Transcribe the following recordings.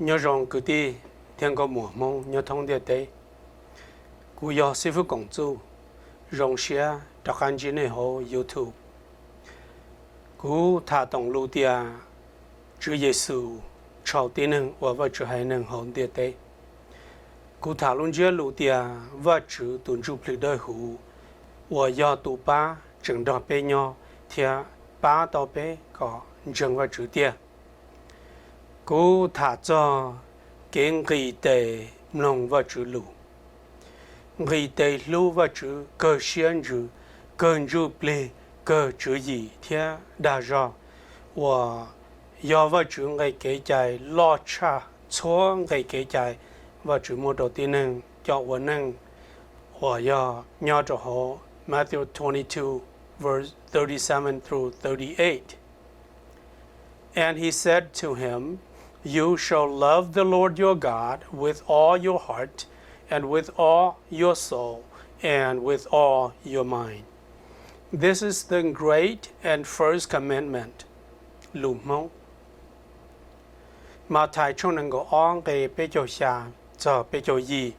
Nyob zoo kwv tij thiab nkauj muam Hmoob nyob thoob ntiaj teb. Kuv yog Xib Fwb Koom Txuj, zoo siab rov qab ntsib nej hauv YouTube. Kuv tham toom lus tias Tswv Yexus tshau tib neeg ua Vajtswv haiv neeg hauv ntiaj teb. Kuv tham lub ntsiab lus tias Vajtswv tus Ntsujplig Dawbhuv uas yog tus pab tseem nrog peb nyob thiab pab tau peb kom ntseeg Vajtswv tiag. Kuv tham txog kev nqis tes mloog Vajtswv lus, nqis tes hlub Vajtswv, kawg siab ntsws, kawg ntsuj plig, kawg tswv yim thiab dag zog, uas yog Vajtswv nqe kev cai loj tshaj txhua nqe kev cai Vajtswv muab rau tib neeg coj ua neej, uas yog nyob rau hauv Matthew twenty-two, verse thirty-seven through thirty-eight. And he said to him, You shall love the Lord your God with all your heart, and with all your soul, and with all your mind. This is the great and first commandment. Lus Hmoob. Mathais tshooj nees nkaum ob nqe peb caug xya txog peb caug yim.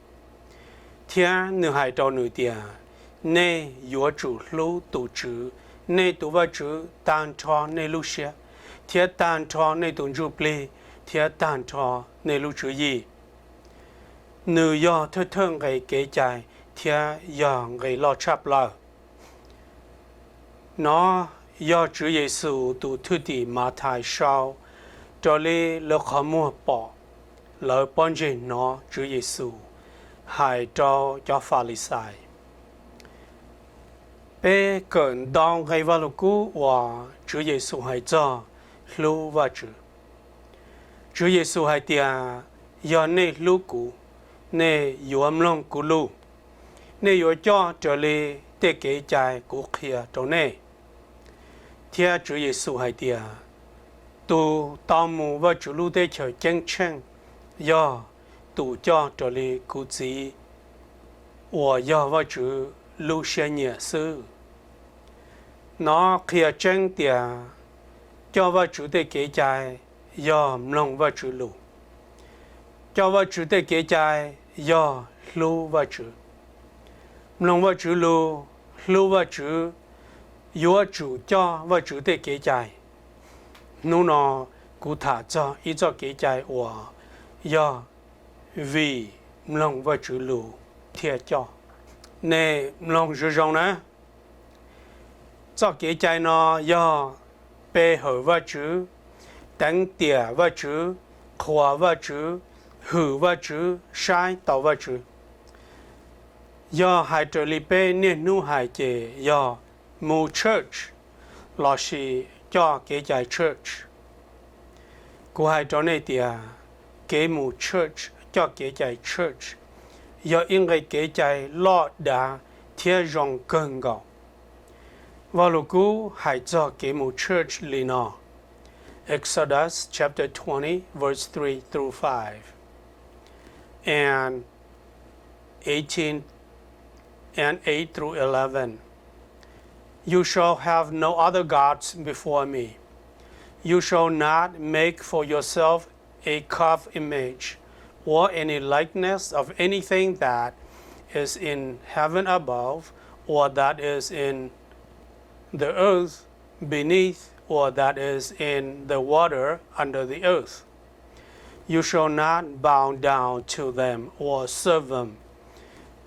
Thiab nws hais rau nws tias, Nej yuav tsum hlub tus Tswv, nej tus Vajtswv, tag nrho nej lub siab, thiab tag nrho nej tus ntsuj plig, thiab tag nrho nej lub tswv yim. Nws yog thawj thawj nqe kev cai thiab yog nqe loj tshaj plaws. Nov yog Tswv Yexus tus thwj tim Mathais sau raws li lawv qhov muag pom, lawv pob ntseg hnov Tswv Yexus hais rau cov Falixais. Peb kawm ntau nqe Vaj Lug Kub uas Tswv Yexus hais txog hlub Vajtswv. Tswv Yexus hais tias, Yog nej hlub kuv, nej yuav mloog kuv lus, nej yuav coj raws li tej kev cai kuv qhia rau nej. Thiab Tswv Yexus hais tias, Tus tau mus Vajtswv lub teb chaws ceeb tsheej yog tus coj raws li kuv Txiv uas yog Vajtswv lub siab nyiam xwb. Nov qhia tseeb tias coj Vajtswv tej kev cai yog mloog Vajtswv lus. Coj Vajtswv tej kev cai yog hlub Vajtswv. Mloog Vajtswv lus, hlub Vajtswv, yuav tsum coj Vajtswv tej kev cai. Hnub no kuv tham txog ib txoj kev cai uas yog vim mloog Vajtswv lus thiaj coj. Nej mloog zoo zoo na. Txoj kev cai no yog pe hawm Vajtswv, teev tiam Vajtswv, qhuas Vajtswv, hwm Vajtswv, saib taus Vajtswv. Yog hais raws li peb niaj hnub hais ces yog mus church lossis coj kev cai church. Kuv hais rau nej tias kev mus church, coj kev cai church, yog ib nqe kev cai loj dav thiab zoo kawg nkaus. Vaj Lug Kub hais txog kev mus church li no: Exodus chapter twenty, verse three through five, and eighteen and eight through eleven. You shall have no other gods before me. You shall not make for yourself a carved image, or any likeness of anything that is in heaven above, or that is in the earth beneath, or that is in the water under the earth. You shall not bow down to them or serve them.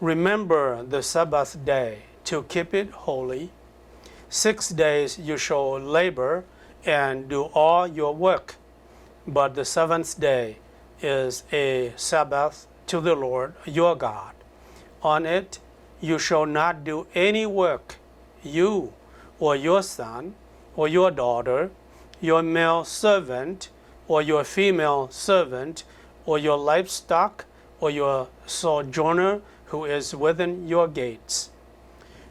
Remember the Sabbath day to keep it holy. Six days you shall labor and do all your work, but the seventh day is a Sabbath to the Lord your God. On it you shall not do any work, you, or your son, or your daughter, your male servant, or your female servant, or your livestock, or your sojourner who is within your gates.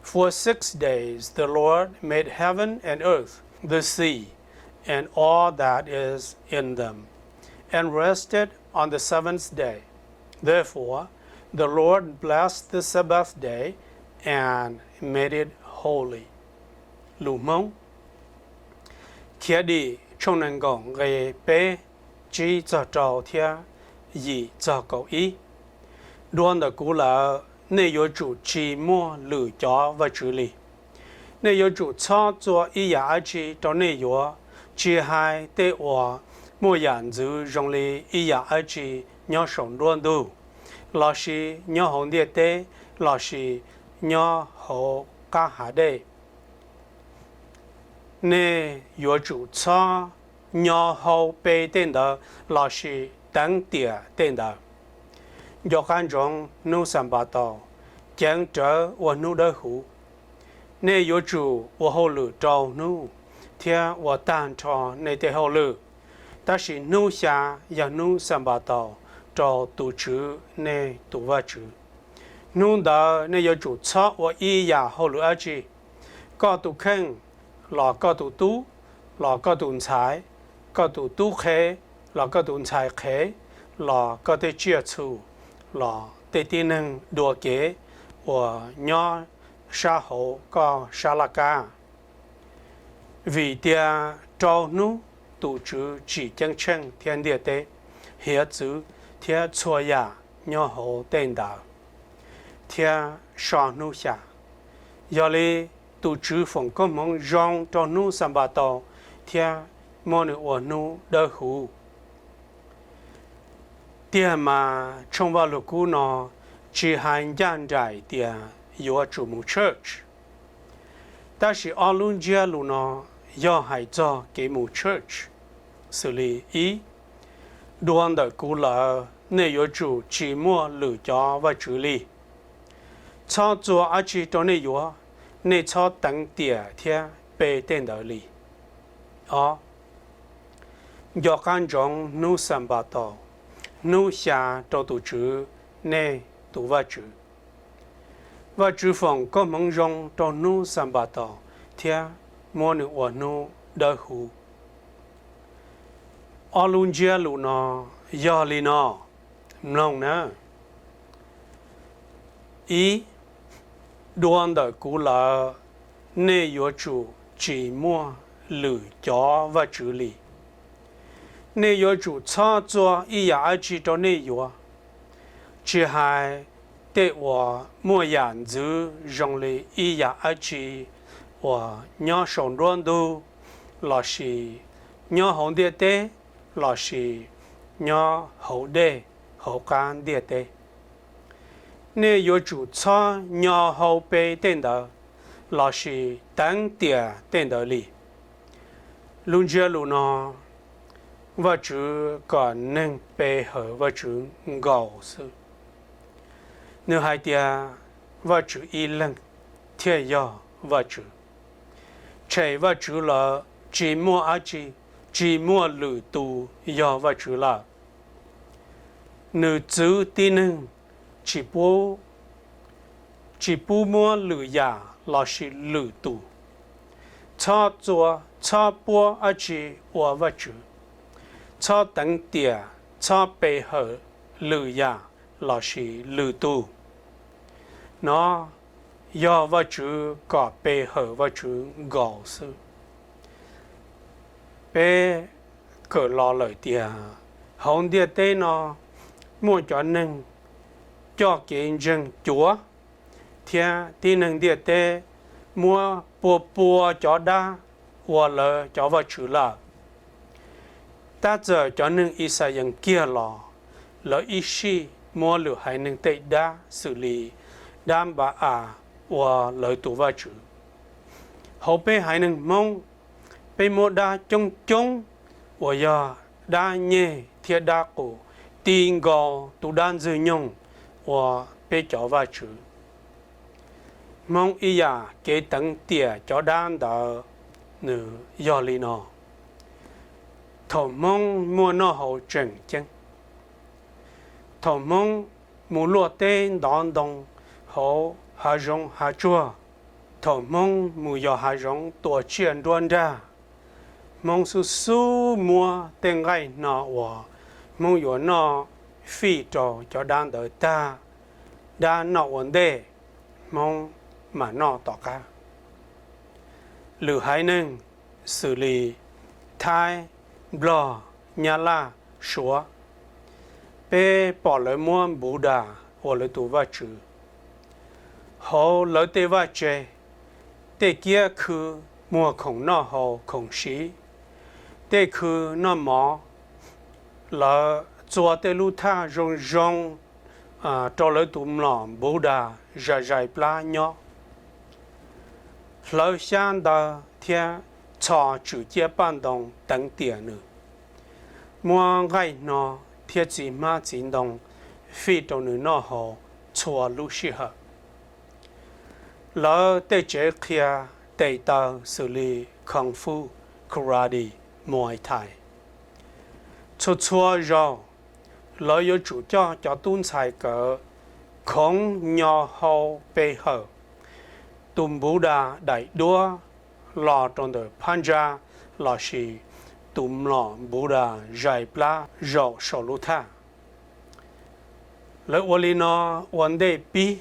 For six days the Lord made heaven and earth, the sea, and all that is in them, and rested on the seventh day. Therefore the Lord blessed the Sabbath day and made it holy. Lus Hmoob. Khiav Dim tshooj nees nkaum nqe peb, tsib txog rau thiab yim txog kaum ib. Dua ntawm kuv lawm, nej yuav tsum tsis muaj lwm cov vaj tswv li. Nej yuav tsum txhob txua ib yam dab tsi rau nej yuav, tsis hais tej uas muaj yam ntxwv zoo li ib yam dab tsi nyob saum nruab ntug, lossis nyob hauv ntiaj teb, lossis nyob hauv qab hav dej. Nej yuav tsum txhob nyo hau pe tej ntawd lossis teev tiam tej ntawd. Nco qab ntsoov hnub Xanpataus, ceev rawv ua hnub dawb huv. Nej yuav tsum ua hauj lwm rau hnub thiab ua tag nrho nej tej hauj lwm, tab sis hnub xya yog hnub Xanpataus rau tus Tswv nej tus Vajtswv. Hnub ntawd nej yuav tsum txhob ua ib yam hauj lwm dab tsi. Koj tus kheej, los koj tus tub, los koj tus ntxhais, koj tus tub qhe, los koj tus ntxhais qhev, los koj tej tsiaj txhu, los tej tib neeg dua kev uas nyob sab hauv koj sab laj kab. Vim tias rau hnub tus Tswv tsim ceeb tsheej thiab ntiaj teb, hiav txwv thiab txhua yam nyob hauv tej ntawd, thiab so hnub xya. Yog li, tus Tswv foom koob hmoov zoo rau hnub Xanpataus thiab muab nws ua hnub dawb huv. Tiag mas tshooj Vajluskub no tsis hais ncaj nraim tias yuav tsum mus church. Tab sis ob lub ntsiab lus no yog hais txog kev mus church, xws li ib, dua ntawm kuv lawm, nej yuav tsum tsis muaj lwm cov vaj tswv li. Txhob txua dab tsi rau nej yuav, nej txhob teev tiam thiab pe tej ntawd li. Ob, nco qab ntsoov hnub Xanpataus, hnub xya rau tus Tswv nej tus Vajtswv. Vajtswv foom koob hmoov zoo rau hnub Xanpataus thiab muab nws ua hnub dawb huv. Ob lub ntsiab lus no yog li no, mloog na. Ib, dua ntawm kuv lawm, nej yuav tsum tsis muaj lwm cov vaj tswv li. Nej yuav tsum txhob txua ib yam dab tsi rau nej yuav, tsis hais tej uas muaj yam ntxwv zoo li ib yam dab tsi uas nyob saum nruab ntug, lossis nyob hauv ntiaj teb, lossis nyob hauv dej hauv qab ntiaj teb. Nej yuav tsum txhob nyo hau pe tej ntawd lossis teev tiam tej ntawd li. Lub ntsiab lus no, Vajtswv kom neeg pe hawm Vajtswv nkaus xwb. Nws hais tias Vajtswv ib leeg thiaj yog Vajtswv. Tshem Vajtswv lawm, tsis muaj dab tsi, tsis muaj lwm tus yog Vajtswv lawm. Nws txwv tib neeg tsis pub, tsis pub muab lwm yam lossis lwm tus. Txhob txua, txhob puab dab tsi ua Vajtswv. Txhob teev tiam, txhob pe hawm lwm yam lossis lwm tus. No yog Vajtswv kom pe hawm Vajtswv nkaus xwb. Peb kawm los lawm tias hauv ntiaj teb no muaj cov neeg coj kev ntseeg cuav, thiab tib neeg ntiaj teb muab pua pua cov dab ua lawv cov vaj tswv lawm. Tab txawm cov neeg Yixalayees kiag los, lawv ib sij muab lwm haiv neeg tej dab xws li dab Npa-as ua lawv tus vaj tswv. Hauv peb haiv neeg Hmoob, peb muab dab coob coob uas yog dab nyeg thiab dab qus ti nkaus tus dab Ntxwg Nyoog ua peb cov vaj tswv. Hmoob ib yam kev teev tiam cov dab ntawd nws yog li no. Thaum Hmoob muaj noj haus tseem ceeb, thaum Hmoob mus luaj teb ntov ntoo hauv hav zoov hav tsuag, thaum Hmoob mus yos hav zoov tua tsiaj nruab nrag, Hmoob xub xub muab tej nqaij hno uas Hmoob yuav noj fij rau cov dab ntawd tag, dab noj ua ntej, Hmoob mam noj tom qab. Lwm haiv neeg xws li Thaib, Nplog, Nyab Laj, Suav, peb pom lawv muab Npuda ua lawv tus vaj tswv. Hauv lawv tej vaj tse, tej kiab khw muag khoom noj haus khoom siv, tej khw noj mov, lawv txua tej lub thaj zoo zoo rau lawv tus mlom Npuda zais zais plab nyob. Hlawv xyab ntawv thiab txhos tswm ciab paj ntoo teev tiam nws, muab nqaij hno thiab txiv hmab txiv ntoo fij rau nws noj haus txhua lub sij hawm. Lawv tej tsev qhia tes taw xws li kung fu, karate, Muay Thai. Txhua txhua zaus, lawv yuav tsum coj cov tub ntxhais kawm khoov nyo hau pe hawm tus Npuda daim duab los rau ntawm phab ntsa lossis tus mlom Npuda zais plab zaum saum lub thaj. Lawv ua li no ua ntej pib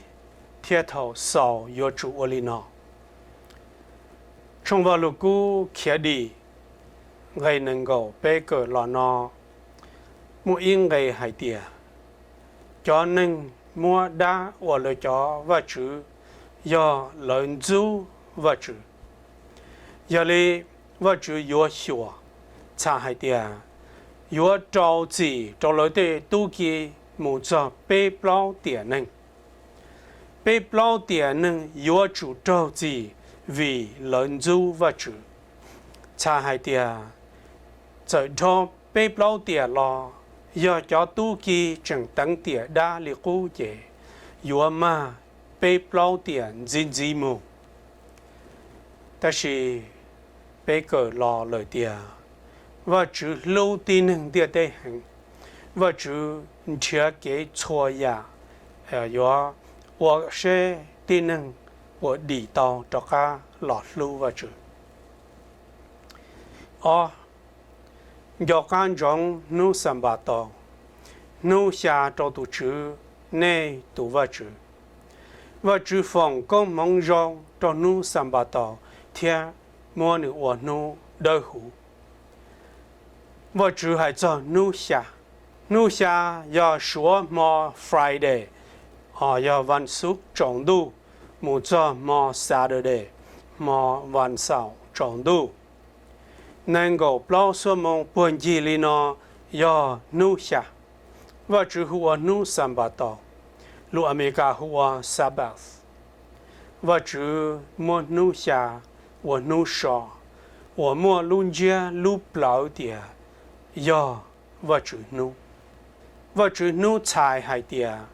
thiab thaum xaus yuav tsum ua li no. Tshooj Vaj Lug Kub Khiav Dim nqe nees nkaum peb kawm los no muaj ib nqe hais tias, cov neeg muab dab ua lawv cov vaj tswv yog lawv ntxub Vajtswv. Yog li, Vajtswv yuav xyuas txhais hais tias yuav rau txim rau lawv tej tub ki mus txog peb plaub tiam neeg. Peb plaub tiam neeg yuav tsum raug txim vim lawv ntxub Vajtswv. Txhais hais tias txawm dhau peb plaub tiam los, yog cov tub ki tseem teev tiam dab li qub ces yuav mag peb plaub tiam ntxiv ntxiv mus. Tab sis peb kawm los lawm tias Vajtswv hlub tib neeg ntiaj teb heev. Vajtswv nrhiav kev txhua yam yuav ua seb tib neeg puas dim tau rov qab los hlub Vajtswv. Ob, nco qab ntsoov hnub Xanpataus, hnub xya rau tus Tswv, nej tus Vajtswv. Vajtswv foom koob hmoov zoo rau hnub Xanpataus thiab muab nws ua hnub dawb huv. Vajtswv hais txog hnub xya. Hnub xya yog suav hmo Friday, yog vas xuv tsaus ntuj, mus txog hmo Saturday, hmo vas xaum tsaus ntuj. Nees nkaum plaub xuab moos puag ncig li no yog hnub xya. Vajtswv hu ua hnub Xanpataus, lus Amelikas hu ua Sabbath. Vajtswv muab hnub xya ua hnub so uas muaj lub ntsiab lub plawv tias yog Vajtswv hnub. Vajtswv hnub txhais hais tias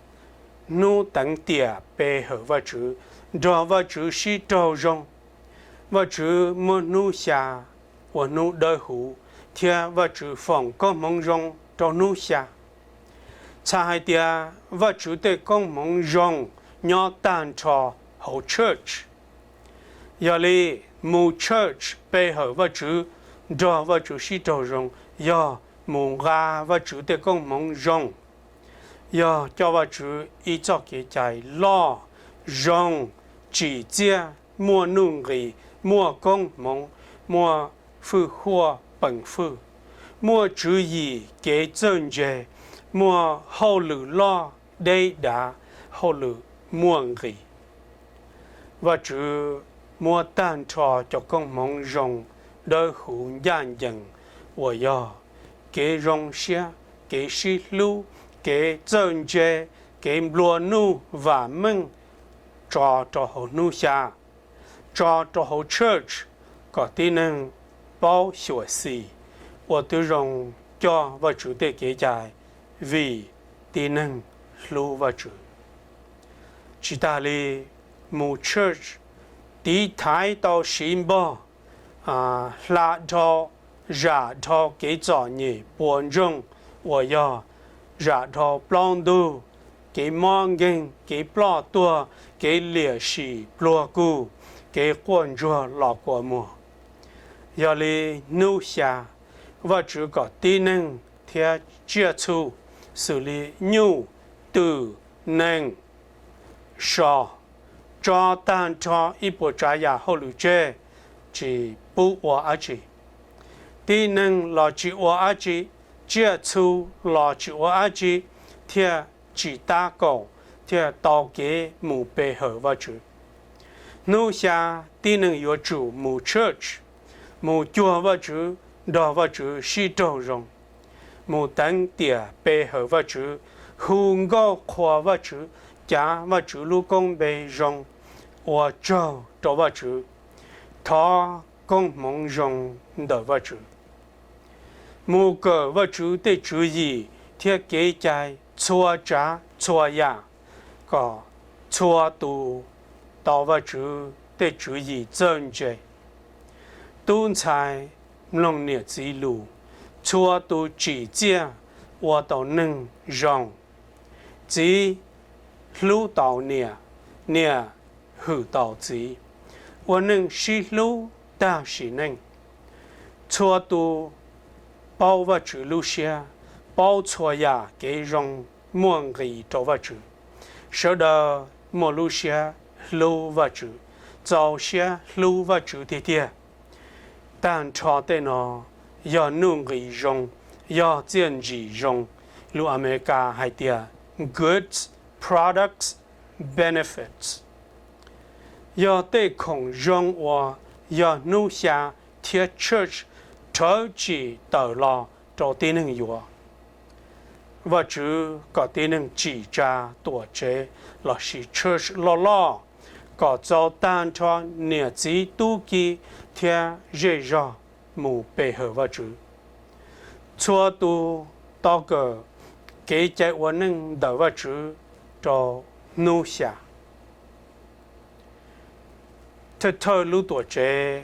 hnub teev tiam pe hawm Vajtswv, nrog Vajtswv sib raug zoo. Vajtswv muab hnub xya ua hnub dawb huv thiab Vajtswv foom koob hmoov zoo rau hnub xya. Txhais hais tias Vajtswv tej koob hmoov zoo nyob tag nrho hauv church. Yog li, mus church pe hawm Vajtswv, nrog Vajtswv sib raug zoo, yog mus nqa Vajtswv tej koob hmoov zoo, yog coj Vajtswv ib txoj kev cai loj, zoo, tsim txiaj, muaj nuj nqis, muaj koob hmoov, muaj hwj huaj peem hwj, muaj tswv yim kev txawj ntse, muaj hauj lwm loj deb dav, hauj lwm muaj nqis. Vajtswv muab tag nrho cov koob hmoov zoo dawb huv ncaj ncees uas yog kev zoo siab, kev sib hlub, kev txawj ntse, kev nplua nuj vam meej tso rau hauv hnub xya, tso rau hauv church kom tib neeg paub xyuam xim, ua tib zoo coj Vajtswv tej kev cai vim tib neeg hlub Vajtswv. Tsis tas li, mus church tiv thaiv tau siv npog, hla dhau, zam dhau kev txom nyem puas ntsoog uas yog zam dhau plaub ntug, kev mob nkeeg, kev ploj tuag, kev liam sim pluag kuj, kev quaj ntsuag los kua muag. Yog li hnub xya, Vajtswv kom tib neeg thiab tsiaj txhu xws li nyuj, twm, nees, so, tso tag nrho ib puas tsav yam hauj lwm tseg, tsis pub ua dab tsi. Tib neeg los tsis ua dab tsi, tsiaj txhu los tsis ua dab tsi, thiaj tsis tab kaum thiaj tau kev mus pe hawm Vajtswv. Hnub xya tib neeg yuav tsum mus church, mus cuag Vajtswv, nrog Vajtswv sib raug zoo, mus teev tiam pe hawm Vajtswv, hu nkauj qhuas Vajtswv, cav Vajtswv lub koob npe zoo, ua tsaug rau Vajtswv, thov koob hmoov zoo ntawm Vajtswv, mus kawm Vajtswv tej tswv yim thiab kev cai txhua tsav txhua yam, kom txhua tus tau Vajtswv tej tswv yim txawj ntse. Tub ntxhais mloog niam txiv lus, txhua tus tsim txiaj ua tau neeg zoo. Txiv hlub tau niam, niam hwm tau txiv, ua neej sib hlub tag sim neej. Txhua tus paub Vajtswv lub siab, paub txhua yam kev zoo muaj nqis rau Vajtswv. Sawv daws muaj lub siab hlub Vajtswv, txaus siab hlub Vajtswv tiag tiag. Tag nrho tej no yog nuj nqis zoo, yog txiaj ntsig zoo, lus Amelikas hais tias goods, products, benefits, yog tej khoom zoo uas yog hnub xya thiab church rhawv tsim tawm los rau tib neeg yuav. Vajtswv kom tib neeg tsim tsa tuam tsev lossis church loj loj, kom txaus tag nrho niam txiv tub ki thiab zej zog mus pe hawm Vajtswv. Txhua tus tau kawm kev cai ua neej ntawm Vajtswv rau hnub xya. Thawj thawj lub tuam tsev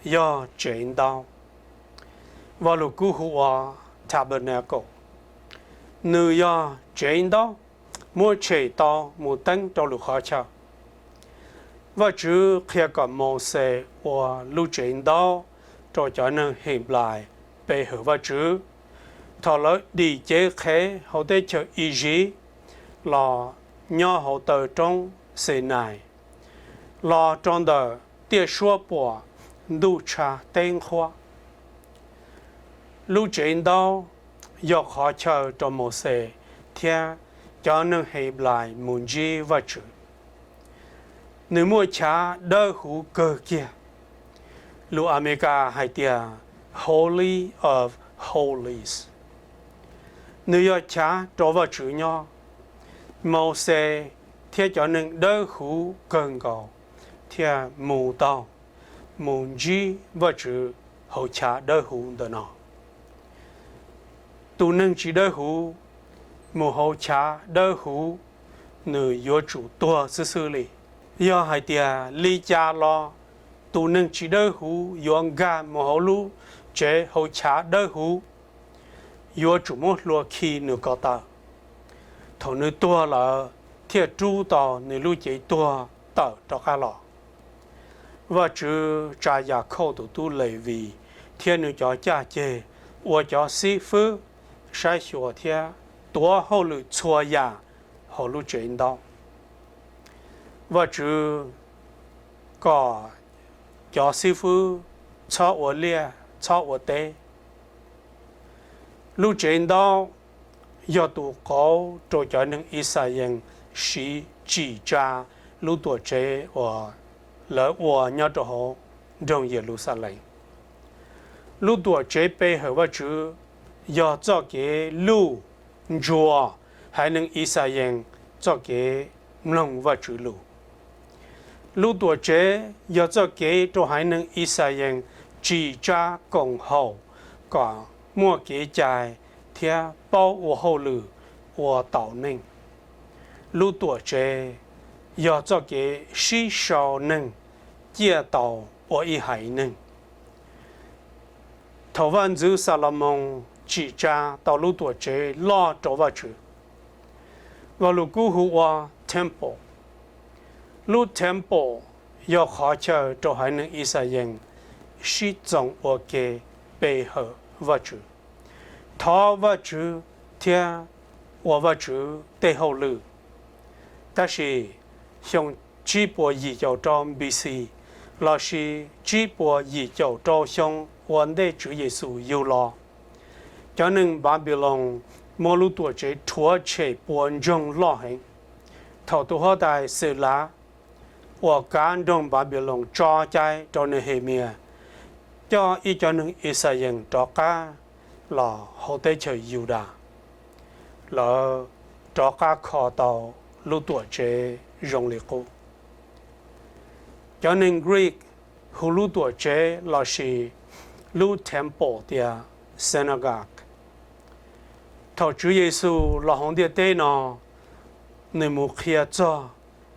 yog tsev ntaub, Vajluskub hu ua tabernacle. Nws yog tsev ntaub muab tshem tau mus teeb rau lwm qhov chaw. Vajtswv qhia kom Mauxes ua lub tsev ntaub rau cov neeg Henplais pe hawm Vajtswv thaum lawv dim cev qhev hauv teb chaws Iziv los nyob hauv taw roob Xinais, los rau ntawm tiaj suab puam ntuj tshav teb nqhuab. Lub tsev ntaub yog qhov chaw rau Mauxes thiab cov neeg Henplais mus ntsib Vajtswv. Nws muaj chav dawb huv kawg kiag, lus Amelikas hais tias Holy of Holies. Nws yog chav rau Vajtswv nyob. Mauxes thiab cov neeg dawb huv kawg nkaus thiaj mus tau, mus ntsib Vajtswv hauv chav dawb huv ntawm no. Tus neeg tsis dawb huv mus hauv chav dawb huv, nws yuav tsum tuag xwb xwb li. Yog hais tias li cas los tus neeg tsis dawb huv yuav nkag mus hauv lub tsev hauv chav dawb huv, yuav tsum muab hlua khi nws ko taw. Thaum nws tuag lawm thiaj rub tau nws lub cev tuag tawm rov qab los. Vajtswv tsa Yakhauj tus tub Levis thiab nws cov caj ceg ua cov xib fwb saib xyuas thiab tuav hauj lwm txhua yam hauv lub tsev ntaub. Vajtswv kom cov xib fwb txhob ua liaj txhob ua teb. Lub tsev ntaub yog tus qauv rau cov neeg Ixayees siv tsim tsa lub tuam tsev uas lawv ua nyob rau hauv nroog Yeluxalees. Lub tuam tsev pe hawm Vajtswv yog txoj kev luj ntsuas haiv neeg Ixayees txoj kev mloog Vajtswv lus. Lub tuam tsev yog txoj kev rau haiv neeg Ixayees tsim tsa koom haum kom muaj kev cai thiab paub ua hauj lwm ua taus neej. Lub tuam tsev yog txoj kev sib sau neeg ciaj tau ua ib haiv neeg. Thaum Vaj ntxwv Xalumoos tsim tsa tau lub tuam tsev loj rau Vajtswv, Vajluskub hu ua temple. Lub temple yog qhov chaw rau haiv neeg Ixayees sib txoos ua ke pe hawm Vajtswv, thov Vajtswv thiab ua Vajtswv tej hauj lwm. Tab sis xyoo tsib puas yim caum rau B C lossis tsib puas yim caum rau xyoo ua ntej Tswv Yexus yug los, cov neeg Npanpiloos muab lub Tuam Tsev rhuav tshem puas ntsoog loj heev. Thaum tus huab tais Xelav uas kav nroog Npanpiloos tso cai rau Nehemias coj ib co neeg Yixalayees rov qab los hauv teb chaws Yudas, lawv rov qab kho tau lub Tuam Tsev zoo li qub. Cov neeg Greek hu lub Tuam Tsev lossis lub temple tias synagogue. Thaum Tswv Yexus los hauv ntiaj teb no, nws mus qhia txog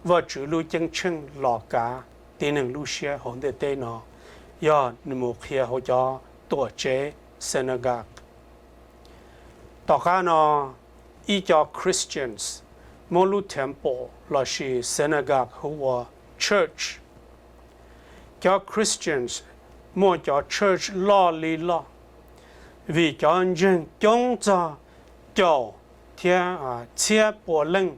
Vajtswv lub ceeb tsheej los kav tib neeg lub siab hauv ntiaj teb no, yog nws mus qhia hauv cov Tuam Tsev synagogue. Tom qab no, ib co Christians muab lub temple lossis synagogue hu ua church. Cov Christians muaj cov church loj li loj, vim cov ntseeg coob txog caum thiab txhiab pua leej,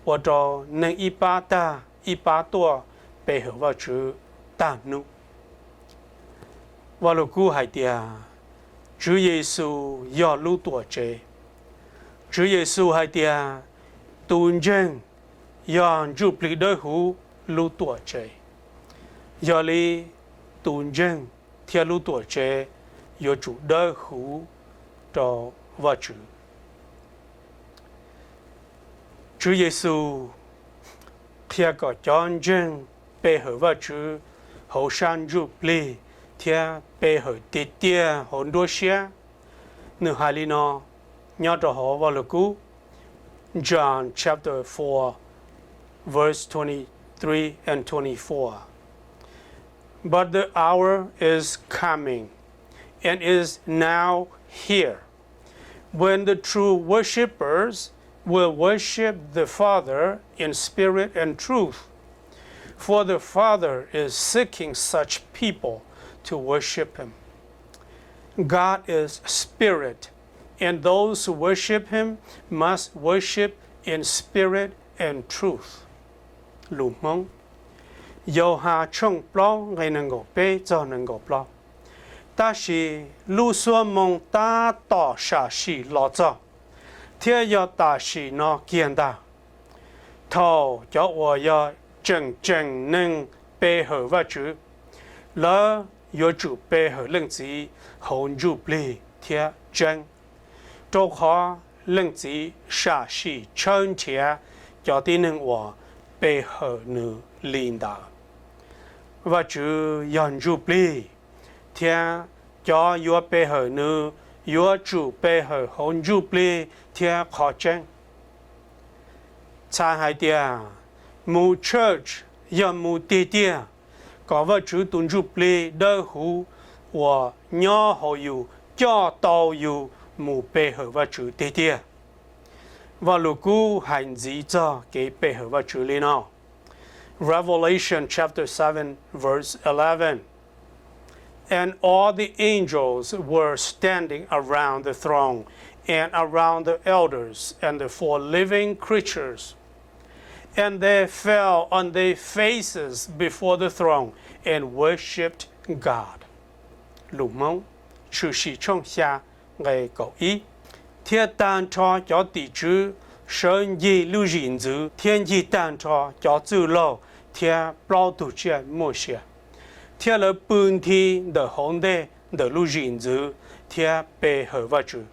ua rau neeg ib pab tag ib pab tuaj pe hawm Vajtswv tag hnub. Vaj Lug Kub hais tias Tswv Yexus yog lub Tuam Tsev. Tswv Yexus hais tias tus ntseeg yog ntsuj plig dawb huv lub Tuam Tsev. Yog li, tus ntseeg thiab lub Tuam Tsev yuav tsum dawb huv rau Vajtswv. Tswv Yexus qhia kom cov ntseeg pe hawm Vajtswv hauv sab ntsuj plig thiab pe hawm tiag tiag hauv nruab siab. Nws hais li no nyob rau hauv Vaj Lug Kub, John chapter four, verse twenty-three and twenty-four. But the hour is coming, and is now here, when the true worshippers will worship the Father in spirit and truth. For the Father is seeking such people to worship him. God is spirit, and those who worship him must worship in spirit and truth. Lus Hmoob, Yauhas tshooj plaub nqe nees nkaum peb txog nees nkaum plaub. Tab sis lub xuab moos tab tom sam sim los txog, thiab yog tam sim no kiag ntag, thaum cov uas yog tseem tseem neeg pe hawm Vajtswv, lawv yuav tsum pe hawm Leej Txiv hauv ntsuj plig thiab tseeb, rau qhov Leej Txiv sam sim tshawb nrhiav cov tib neeg uas pe hawm nws li ntawd. Vajtswv yog ntsuj plig, thiab cov yuav pe hawm nws yuav tsum pe hawm hauv ntsuj plig thiab qhov tseeb. Txhais hais tias mus church yog mus tiag tiag, kom Vajtswv tus ntsuj plig dawb huv uas nyob hauv yus coj tau yus mus pe hawm Vajtswv tiag tiag. Vaj Lug Kub hais ntxiv txog kev pe hawm Vajtswv li no, Revelation chapter seven, verse eleven. And all the angels were standing around the throne and around the elders and the four living creatures. And they fell on their faces before the throne and worshipped God. Lus Hmoob, Tshwm Sim tshooj xya nqe kaum ib. Thiab tag nrho cov tim tswv sawv ncig lub zim ntxwv, thiab ncig tag nrho cov txwj laug thiab plaub tug tsiaj muaj sia, thiab lawv pw nthi ntawm hauv ntej ntawm lub zim ntxwv thiab pe hawm Vajtswv.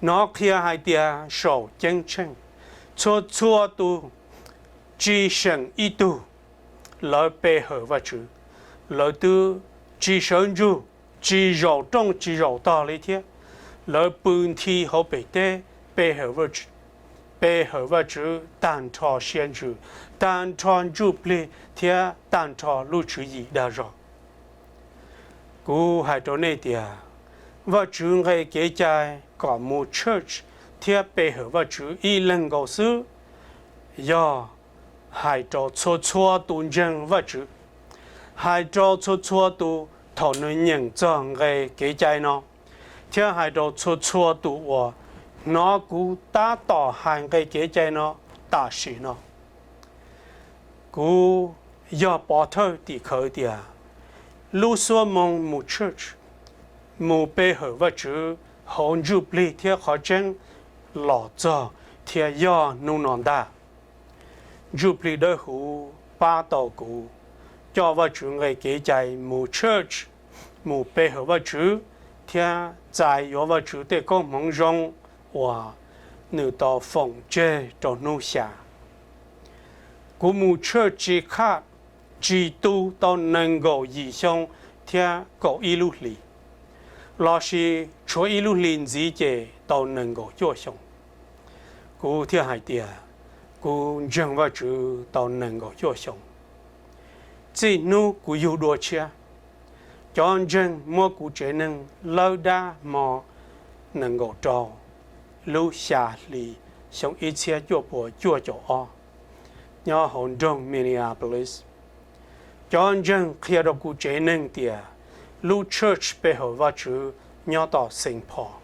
Hnov qhia hais tias saum ceeb tsheej, txhua txhua tus tsis seem ib tug, lawv pe hawm Vajtswv. Lawv twb tsis sawv ntsug, tsis zaum rooj tsis zaum tog li thiab. Lawv pw nthi hauv pem teb pe hawm Vajtswv tag nrho siab ntsws, tag nrho ntsuj plig thiab tag nrho lub tswv yim dag zog. Kuv hais rau nej tias, Vajtswv nqe kev cai kom mus church thiab pe hawm Vajtswv ib leeg nkaus xwb, yog hais rau txhua txhua tus ntseeg Vajtswv, hais rau txhua txhua tus thaum nws nyeem txog nqe kev cai no, thiab hais rau txhua txhua tus uas hnov kuv tab tom hais nqe kev cai no tam sim no. Kuv yog pov thawj tim khawv tias lub xuab moos mus church, mus pe hawm Vajtswv hauv ntsuj plig thiab qhov tseeb los txog thiab yog hnub no ntag. Ntsuj plig dawb huv pab tau kuv coj Vajtswv nqe kev cai mus church, mus pe hawm Vajtswv thiab txais yuav Vajtswv tej koob hmoov zoo uas nws tau foom tseg rau hnub xya. Kuv mus church tsis khaj tsis tu tau nees nkaum yim xyoo thiab kaum ib lub hlis, lossis tshuav ib lub hli ntxiv ces tau nees nkaum cuaj xyoo. Kuv thiaj hais tias kuv ntseeg Vajtswv tau nees nkaum cuaj xyoo. Txij hnub kuv yug dua tshiab, cov ntseeg muab kuv tsev neeg lawb dab hmo nees nkaum rau lub xya hli xyoo ib txhiab cuaj puas cuaj caum ob nyob hauv nroog Minneapolis. Cov ntseeg qhia rau kuv tsev neeg tias lub church pe hawm Vajtswv nyob tom Saint Paul.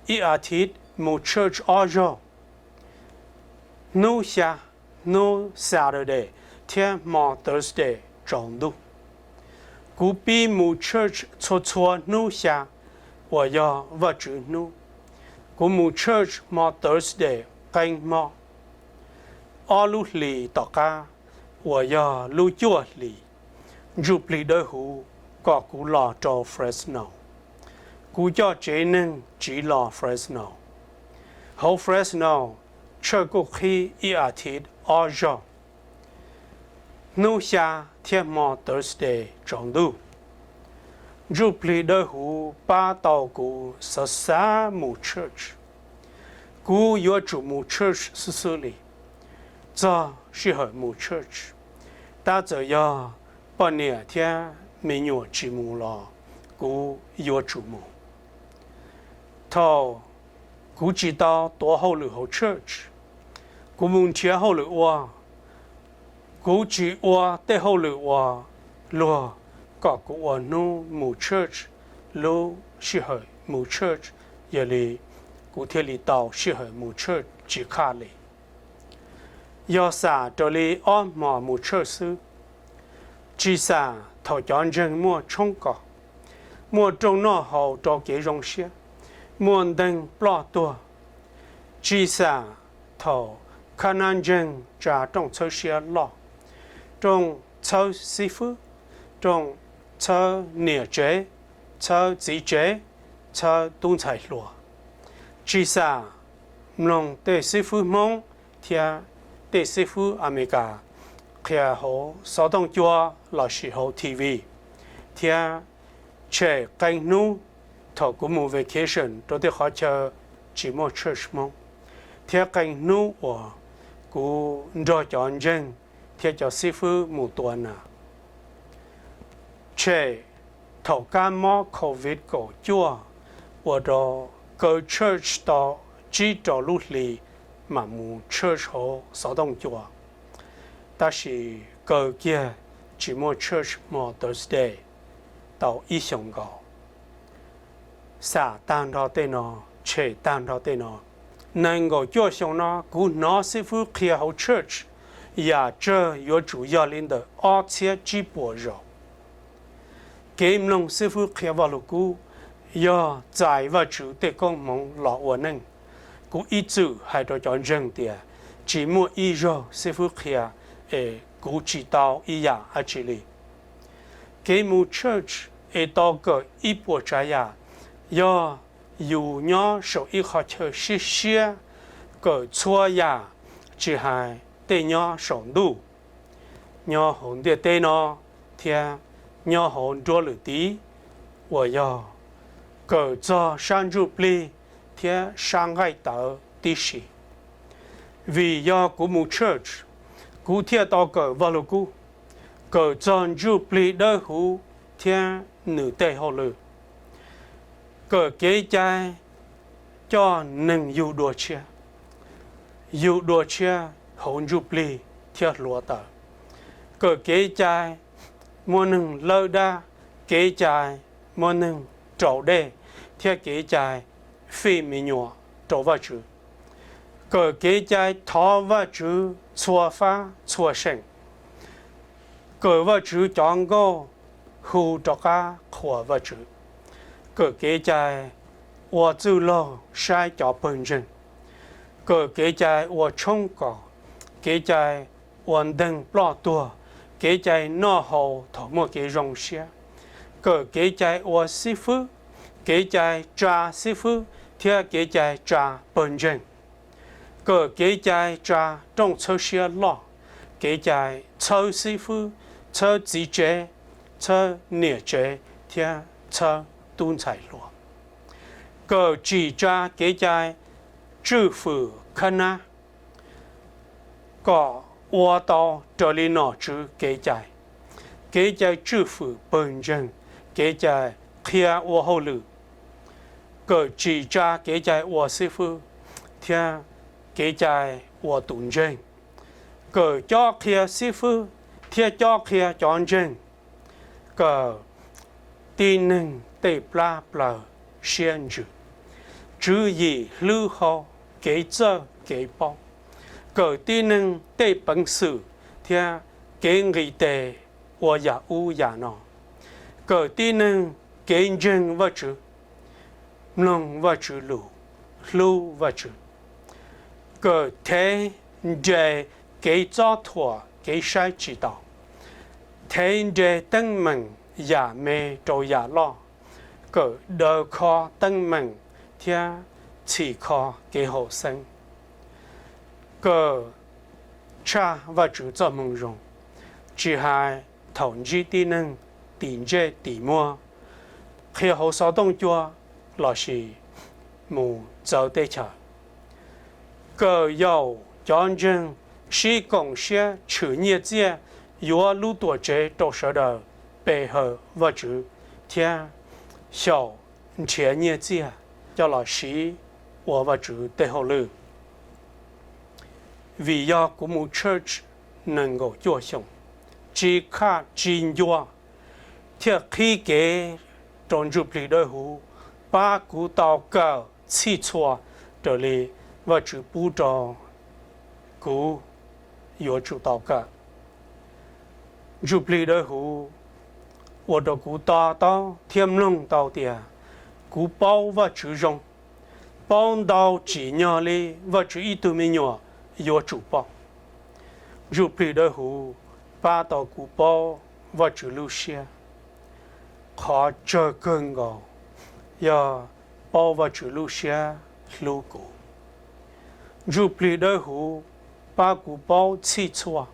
Ib as thiv mus church ob zaug, hnub xya, hnub Saturday thiab hmo Thursday tsaus ntuj. Kuv pib mus church txhua txhua hnub xya uas yog Vajtswv hnub. Kuv mus church hmo Thursday qee hmo. Ob lub hlis tom qab uas yog lub cuaj hlis, ntsuj plig dawb huv kom kuv los rau Fresno. Kuv coj tsev neeg tsiv los Fresno. Hauv Fresno, church kuj qhib ib as thiv ob zaug, hnub xya thiab hmo Thursday tsaus ntuj. Ntsuj plig dawb huv pab tau kuv xav xav mus church. Kuv yuav tsum mus church xwb xwb li, txog sij hawm mus church. Tab txawm yog poj niam thiab me nyuam tsis mus los kuv yuav tsum mus. Thaum kuv tsis tau tuav hauj lwm hauv church, kuv mus nrhiav hauj lwm ua. Kuv tsis ua tej hauj lwm uas luag kom kuv ua hnub mus church, lub sij hawm mus church, yog li kuv thiaj li tau sij hawm mus church tsis khaj li. Yog xam raws li ob hmos mus church xwb, tsis xam thaum cov ntseeg muaj tshoob kos, muaj rooj noj haus rau kev zoo siab, muaj nteeg ploj tuag, tsis xam thaum khab nab ntseeg tsa rooj txhawb siab loj, rooj txhawb xib fwb, rooj txhawb niam tsev, txhawb txiv tsev, txhawb tub ntxhais hluas. Tsis xam mloog tej xib fwb Hmoob thiab tej xib fwb Amelikas qhia hauv xov tooj cua lossis hauv T V, thiab tshem qee hnub thaum kuv mus vacation rau tej qhov chaw tsis muaj church Hmoob, thiab qee hnub uas kuv nrog cov ntseeg thiab cov xib fwb mus tua nas. Tshem thaum kab mob covid kaum cuaj ua rau kaw church tau tsib rau lub hlis mam mus church hauv xov tooj cua, tab sis kaw kiag tsis muaj church hmo Thursday tau ib xyoos nkaus. Xam tag nrho tej no, tshem tag nrho tej no, nees nkaum cuaj xyoo no kuv hnov xib fwb qhia hauv church yam tsawg yuav tsum yog li ntawm ob txhiab tsib puas zaus. Kev mloog xib fwb qhia Vaj Lug Kub yog txais Vajtswv tej koob hmoov los ua neej. Kuv ib txwm hais rau cov ntseeg tias tsis muaj ib zaug xib fwb qhia es kuv tsis tau ib yam dab tsi li. Kev mus church es tau kawm ib puas tsav yam yog yus nyob saum ib qhov chaw siab siab, kawm txhua yam, tsis hais tej nyob saum ntuj, nyob hauv ntiaj teb no thiab nyob hauv nruab lwm tiv, uas yog kawm txog sab ntsuj plig thiab sab nqaij tawv tib si. Vim yog kuv mus church, kuv thiaj tau kawm Vaj Lug Kub, kawm txog ntsuj plig dawb huv thiab nws tej hauj lwm, kawm kev cai coj neeg yug dua tshiab, yug dua tshiab hauv ntsuj plig thiab hluav taws, kawm kev cai muab neeg lawb dab, kev cai muab neeg raus dej, thiab kev cai fij me nyuam rau Vajtswv, kawm kev cai thov Vajtswv txhua fab txhua seem, kawm Vajtswv cov nkauj hu rov qab qhuas Vajtswv, kawm kev cai ua txwj laug saib cov pawg ntseeg, kawm kev cai ua tshoob kos, kev cai ua nteeg ploj tuag, kev cai noj haus thaum muaj kev zoo siab, kawm kev cai ua xib fwb, kev cai tsa xib fwb thiab kev cai tsa pawg ntseeg, kawm kev cai tsa rooj txhawb siab loj, kev cai txhawb xib fwb, txhawb txiv tsev, txhawb niam tsev thiab txhawb tub ntxhais hluas, kawm tsim tsa kev cai tswj fwm khab nab, kom ua tau raws li nom tswv kev cai, kev cai tswj fwm pawg ntseeg, kev cai qhia ua hauj lwm, kawm tsim tsa kev cai ua xib fwb thiab kev cai ua tus ntseeg, kawm cob qhia xib fwb thiab cob qhia cov ntseeg, kawm tib neeg tej plab plaws siab ntsws, tswv yim hlwb hau, kev txawj kev paub, kawm tib neeg tej peev xwm thiab kev nqis tes ua yam ub yam no, kawm tib neeg kev ntseeg Vajtswv, mloog Vajtswv lus, hlub Vajtswv, kawm thev nres kev txob thuam kev saib tsis taus, thev nres teeb meem yam me rau yam loj, kawm daws kho teeb meem thiab txhim kho kev haum xeeb, kawm tshaj Vajtswv txoj moo zoo, tsis hais thaum ntsib tib neeg tim ntsej tim muag, qhia hauv xov tooj cua lossis mus txawv teb chaws, kawm yaum cov ntseeg sib koom siab tshwm nyiaj txiaj yuav lub tuam tsev rau sawv daws pe hawm Vajtswv thiab xyaum nrhiav nyiaj txiaj coj los siv ua Vajtswv tej hauj lwm. Vim yog kuv mus church nees nkaum cuaj xyoos, tsis khaj tsis ncua, thiaj qhib kev rau Ntsuj Plig Dawb Huv pab kuv tau kawm txhij txhua raws li Vajtswv pub rau kuv yuav tsum tau kawm. Ntsuj Plig Dawb Huv ua rau kuv to taub thiab mloog tau tias kuv paub Vajtswv zoo, paub ntau tsim nyog li Vajtswv ib tug me nyuam yuav tsum paub. Ntsuj Plig Dawb Huv pab tau kuv paub Vajtswv lub siab. Qhov tsawg kawg nkaus yog paub Vajtswv lub siab hlub kuv. Ntsuj Plig Dawb Huv pab kuv paub txhij txhua,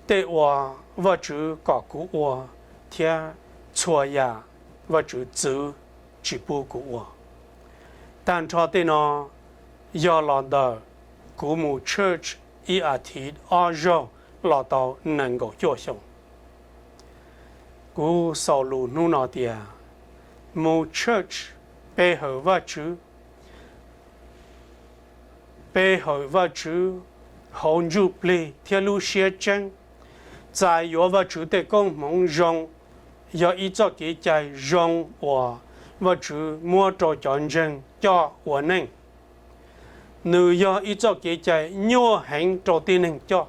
tej uas Vajtswv kom kuv ua thiab txhua yam Vajtswv txwv tsis pub kuv ua. Tag nrho tej no yog los ntawm kuv mus church ib as thiv ob zaug los tau nees nkaum cuaj xyoos. Kuv xaus lus hnub no tias mus church pe hawm Vajtswv, pe hawm Vajtswv hauv ntsuj plig thiab lub siab tseeb, txais yuav Vajtswv tej koob hmoov zoo, yog ib txoj kev cai zoo uas Vajtswv muab rau cov ntseeg coj ua neej. Nws yog ib txoj kev cai nyuaj heev rau tib neeg coj,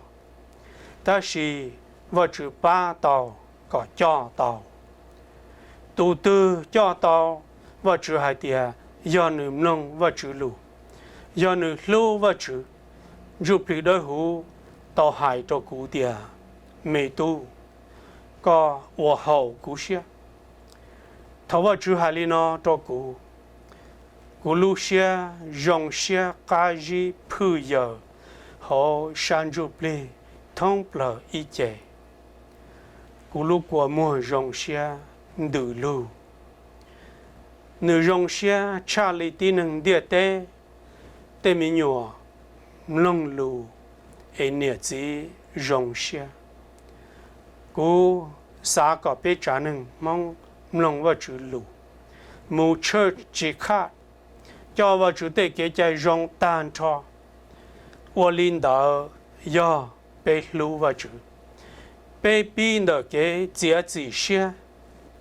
tab sis Vajtswv pab tau kom coj tau. Tus twg coj tau, Vajtswv hais tias yog nws mloog Vajtswv lus, yog nws hlub Vajtswv. Ntsuj Plig Dawb Huv tau hais rau kuv tias, me tub, koj ua haum kuv siab. Thaum Vajtswv hais li no rau kuv, kuv lub siab zoo siab qab zib phwj yaws hauv sab ntsuj plig thoob plaws ib ce. Kuv lub kua muag zoo siab ntws lug. Nws zoo siab tshaj li tib neeg ntiaj teb tej me nyuam mloog lus es niam txiv zoo siab. Kuv xav kom peb tsav neeg Hmoob mloog Vajtswv lus, mus church tsis khaj, coj Vajtswv tej kev cai zoo tag nrho. Ua li ntawd yog peb hlub Vajtswv. Peb pib ntawm kev txiav txim siab,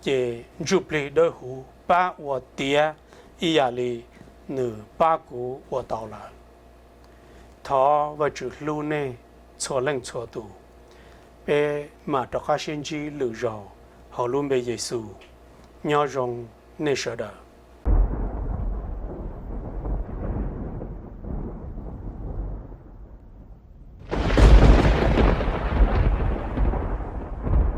ces Ntsuj Plig Dawb Huv pab ua tiav ib yam li nws pab kuv ua tau lawm. Thov Vajtswv hlub nej txhua leej txhua tus. Peb mam rov qab sib ntsib lwm zaus hauv lub npe Yexus. Nyob zoo nej sawv daws.